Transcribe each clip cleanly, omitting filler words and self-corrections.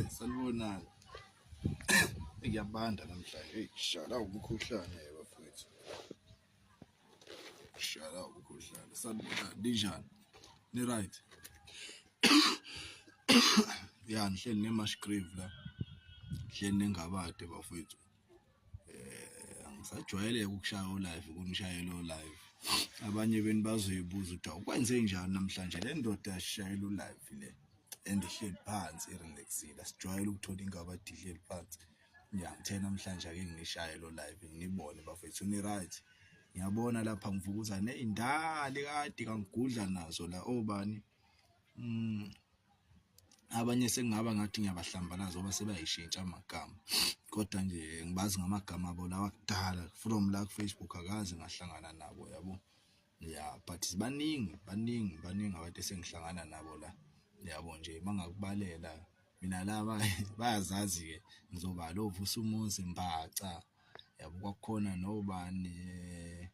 Sanibonani. Ngiyabanda namhlanje. Hey, shala umkhuhlane bafowethu. Shala umkhuhlane. Sanibonani. Ninjani? Ni right? Ya, ngihleli ne-Mash Grave la. Ngihleli nengabade bafowethu. Angisajwayeleke ukushaya o-live kunishayela o-live. Abanye benu bazoyibuza ukuthi awukwenze njani namhlanje le ndoda yashayela u-live le and ihleli phansi i-relax-ile. Asijwayele ukuthola ingabade ihleli phansi. Ya, ngithe namhlanje ake nginishaye lo live nginibone bafethu ni-right. Ngiyabona lapha ngivukuza ney'ndali kade kangigudla nazo la obani. Abanye sekungaba ngathi ngiyabahlambalaza ngoba sebayishintsha amagama, kodwa nje ngibazi ngamagama abo lawa akudala from la ku-Facebook akaze ngahlangana nabo yabo. Ya, but baningi baningi baningi abantu esengihlangana nabo la yabo nje mangakubalela mina laba bayazazi-ke ngizobala oVusumuzi Mbaca yabo, kwakukhona nobani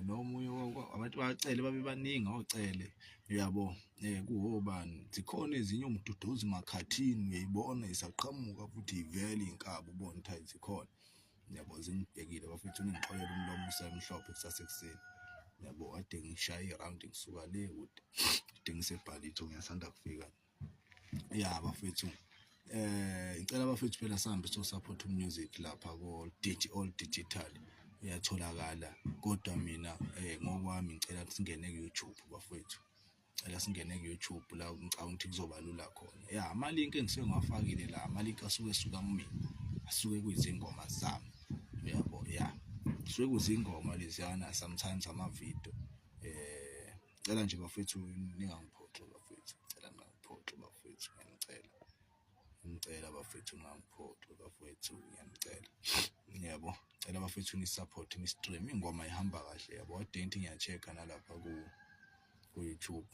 nomunye abantu bacele babe baningi ocele uyabo. Kuwobani zikhona ezinye oMduduzi Makhathini uyayibona isaqhamuka futhi ivele iy'nkabi ubone ukuthi hhayi zikhona yabo, zingibhekile bafethu ningixolele umlomo usemhlophe kusasekuseni yabo. Kade ngishaye irawundi ngisuka le kude, kade ngiseBallito ngiyasanda kufika. Ya bafethu, ngicela bafethu phela sihambe siyo-support music lapha ko all digital iyatholakala, kodwa mina ngokwami ngicela singene ku-YouTube bafowethu. Ngicela singene ku-YouTube la ngicabanga ukuthi kuzoba lula khona. Ya, amalinki engisuke ngiwafakile la amalinki asuke esuka kumina, asuke kuyizingoma zami uyabo. Ya, kusuke kuzingoma leziyana, sometimes amavidiyo. Ngicela nje bafethu ningangiphoxi bafethu, ngicela ningangiphoxi bafethu, ngiyanicela, ngiyanicela bafethu ningangiphoxi bafethu, ngiyanicela yabo. Ngicela bafethu ni-support ni-stream, ingoma ihamba kahle yabo. Kade ngithi ngiya-check-a nalapha ku-YouTube.